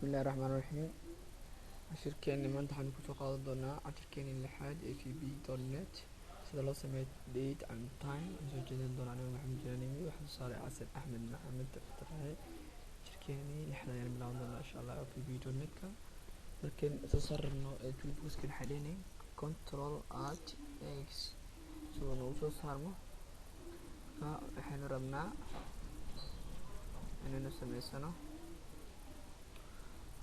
Bismillahi Raxmaani Raxiim. Cashirkeeni maanta waxaan kusoo qaadan doonaa cashirkeeni lixaad ee VB.NET, sida loo sameeyo date and time. Waxaan soo jeedin doonaa aniga Maxamed Jalaanimi, waxaan soo saaray Xasan Axmed Maxamed Fataraxe. Cashirkeeni lixaad ayaan bilaaban doonaa insha Allah oo VB.NET-ka. Markaan soo saar rabno ee toolbox-ka, waxaa leynay Control Alt X si uu noogu soo saarmo. Marka waxaynu rabnaa inaynu sameysano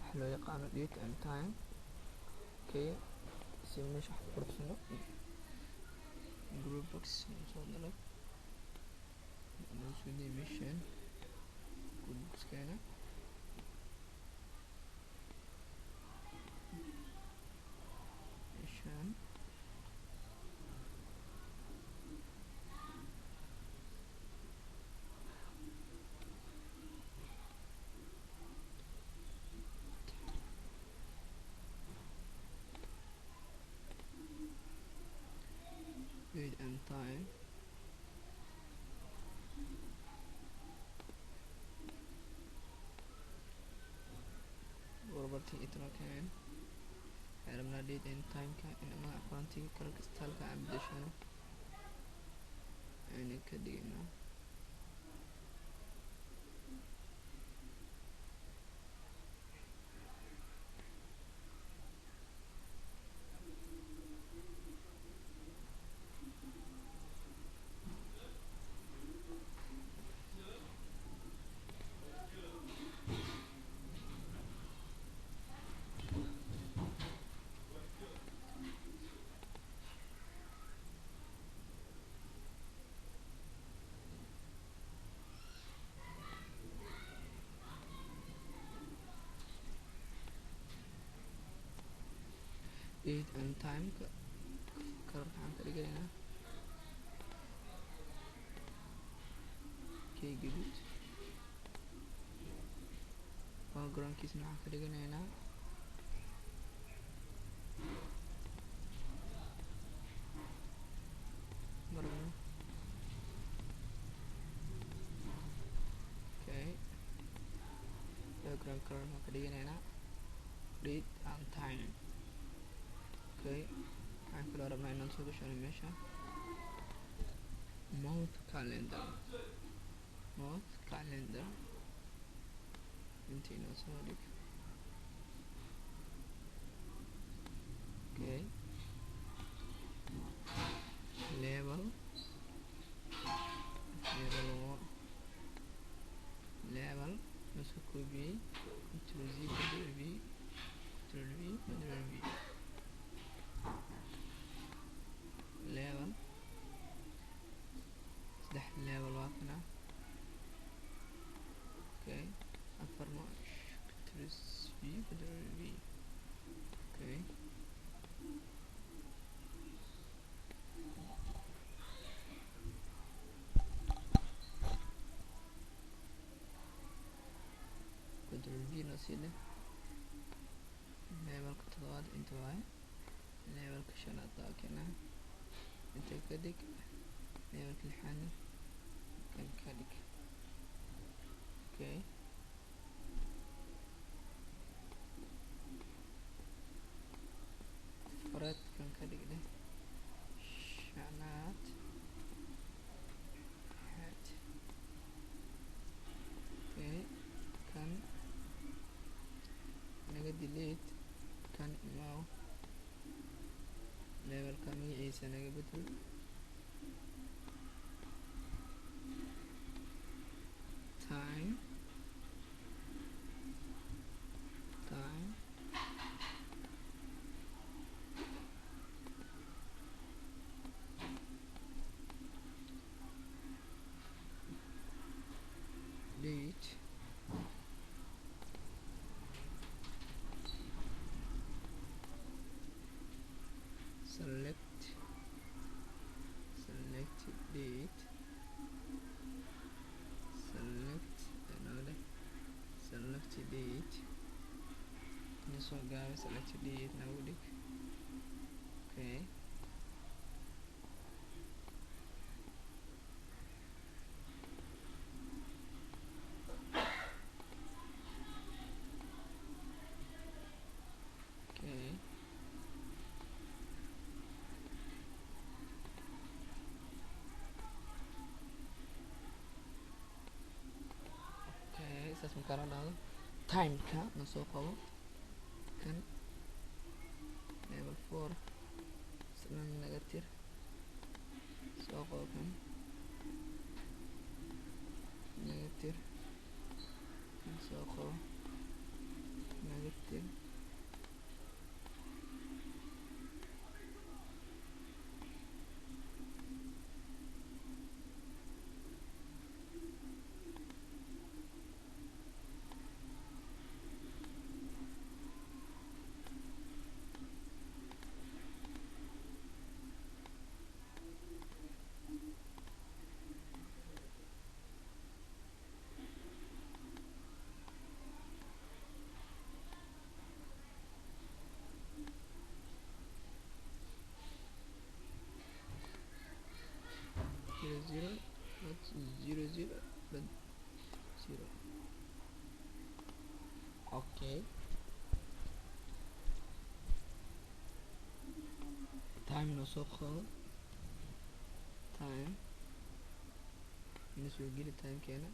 waxa loo yaqaano date and time. Okay, si meesha wax ku quruxsano, group box soo dalab, noo soo dii meeshan group boxkeena meeshan. Date and time property inoo keen. Waxaan rabnaa date and time-ka in magaca fontiga, colorka, styleka aan bedeshano, aynu ka dhigno date and time-ka colorka waxaan ka dhiganaynaa key gaduud, backgroundkiisna waxaan ka dhiganaynaa marabno. Okay, background color waxaan ka dhiganaynaa date and time. Okay, waxaan kaloo rabnaa inaan soo gashano meesha month calendar. Month calendar inta inoo soo dhig. Okay, label, label, label noo soo koobiyey. Control Z, Control V, Control V, Control V. Level, saddex level waa kana. Okay, afar ma, Control V, Control V. Okay, Control V noo sii dheh. Levelka toddobaad inta waaye, levelka shanaad waa kana, inta ka dhig. Levelka lixaadna kan ka dhig. Okay, afraad kan ka dhig dheh, shanaad, lixaad. Okay, kan naga delete, kan imaaw, levelka magaciisa naga bedel. Time, time, date, select, select date, select another, select date ina soo gaabay, select date nagu dhig. Okay, Markaa la dhahdo timeka na soo qabo kan level 4 isna naga tir, soo qabo kan naga tir, kan soo qabo naga tir. 0.00.00.0. Okay, time inoo soo qabo, time ina soo geli timekeena.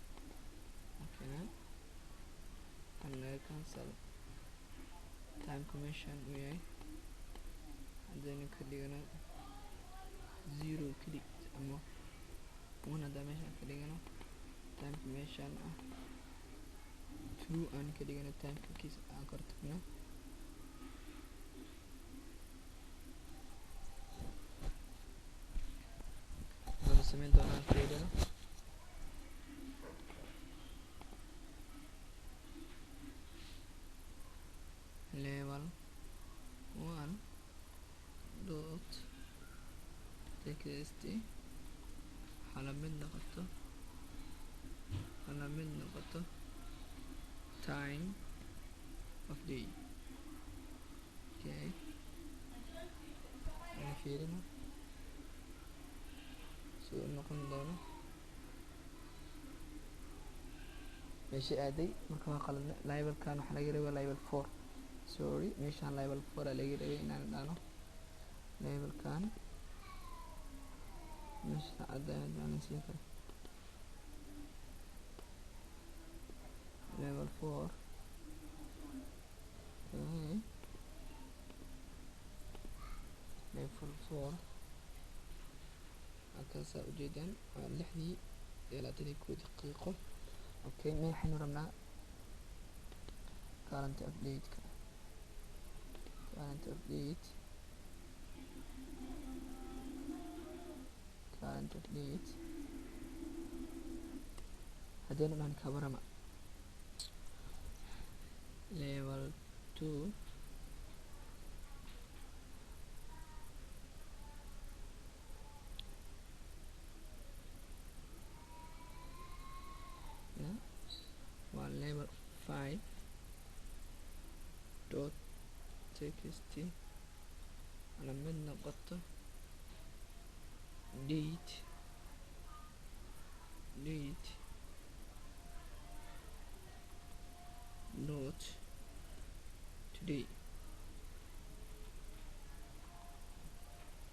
Markana kan laga cancel timeka meeshan uu yahay, haddaynu ka dhigano 0 keli ama 1, haddaan meeshan ka dhigano timeka meeshan ah 2 aan ka dhigano, timeka kiis aan kor tagno. Waxaanu sameyn doonaa fiirino level 1 dot text hala mid noqoto, hala mid noqoto time of day. Okay, aan fiirino siduu noqon doono. Meesha aaday marka waa qaladna, labelkan waxaa laga rabaa label 4. Sorry, meeshaan label 4 aa laga rabay inaan dhahno labelkan meesha saacadda aan siin karo level 4. Okay, level 4 halkaasaa ujeedaan waa 6:21. Okay, maxaynu rabnaa? Current update-ka, current update, current update. Haddaynu dhahan kabarama level 2 yeah, waa level 5 dot text ala mid noqoto date, date dot today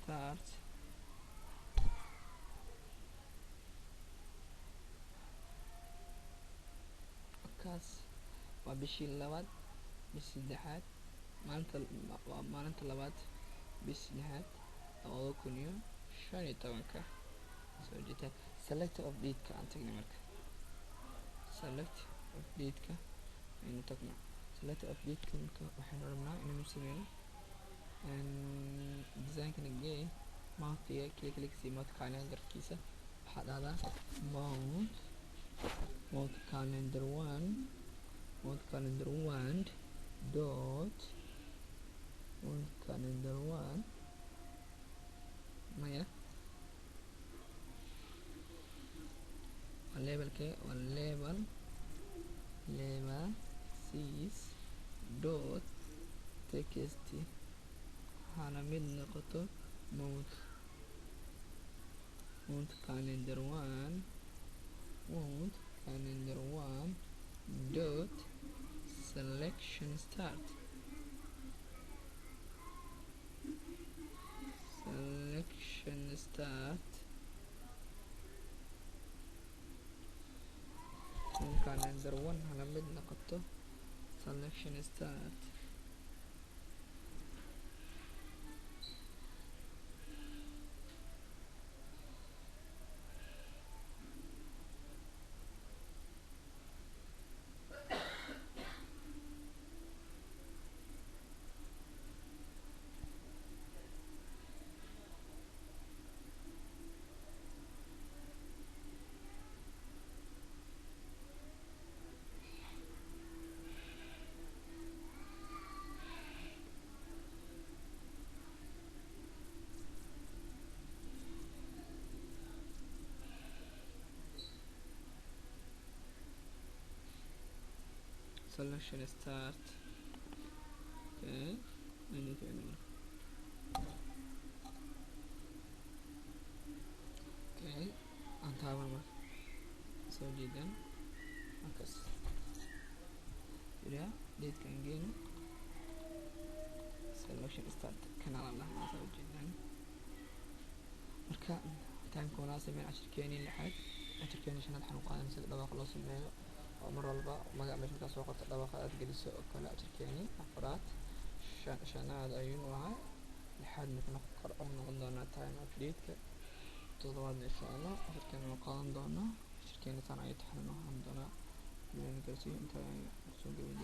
start. Kaas waa bishii labaad, bish saddexaad, maalinta waa maalinta labaad, bish saddexaad, 2015-ka. Soo jeetaan select of date-ka aan tagnay. Marka select of date-ka aynu tagno, select of date-ka. Marka waxaynu rabnaa inaynu sameyno design-kana gee month-iga, click click sii month calendarkiisa. Waxaa dhahdaa month, month calendar 1, month calendar 1 dot month calendar 1. Maya, waa labelkee? Waa label, label 6 dot text waxaana mid noqoto month, month calendar 1, month calendar 1 dot selection start, selection start, Calendar 1 hala mid noqoto selection start. Selection start. Okay, anything. Okay, aan taaban marka soo jeedaan markaas ila datekan geeno selection start kanala lahaa soo jeedaan. Marka timeka wanaa sameyn cashirkeeni lixaad, cashirkeeni shanaad waxaan u qaadan sida dhawaaqa loo sameeyo oo mar walba magac meesha markaa soo qorto dhawaqa aad geliso oo kale. Cashirkeeni afraad shanaad ayuunu ahaa, lixaadna kuna kor oo noqon doonaa time update-ka, toddobaadna insha Allah cashirkeeni waa qaadan doonaa. Cashirkeeni saan ayuu taxanin ahaan doonaa. Gaarsiiyo inta ayaan kusoo gabayn.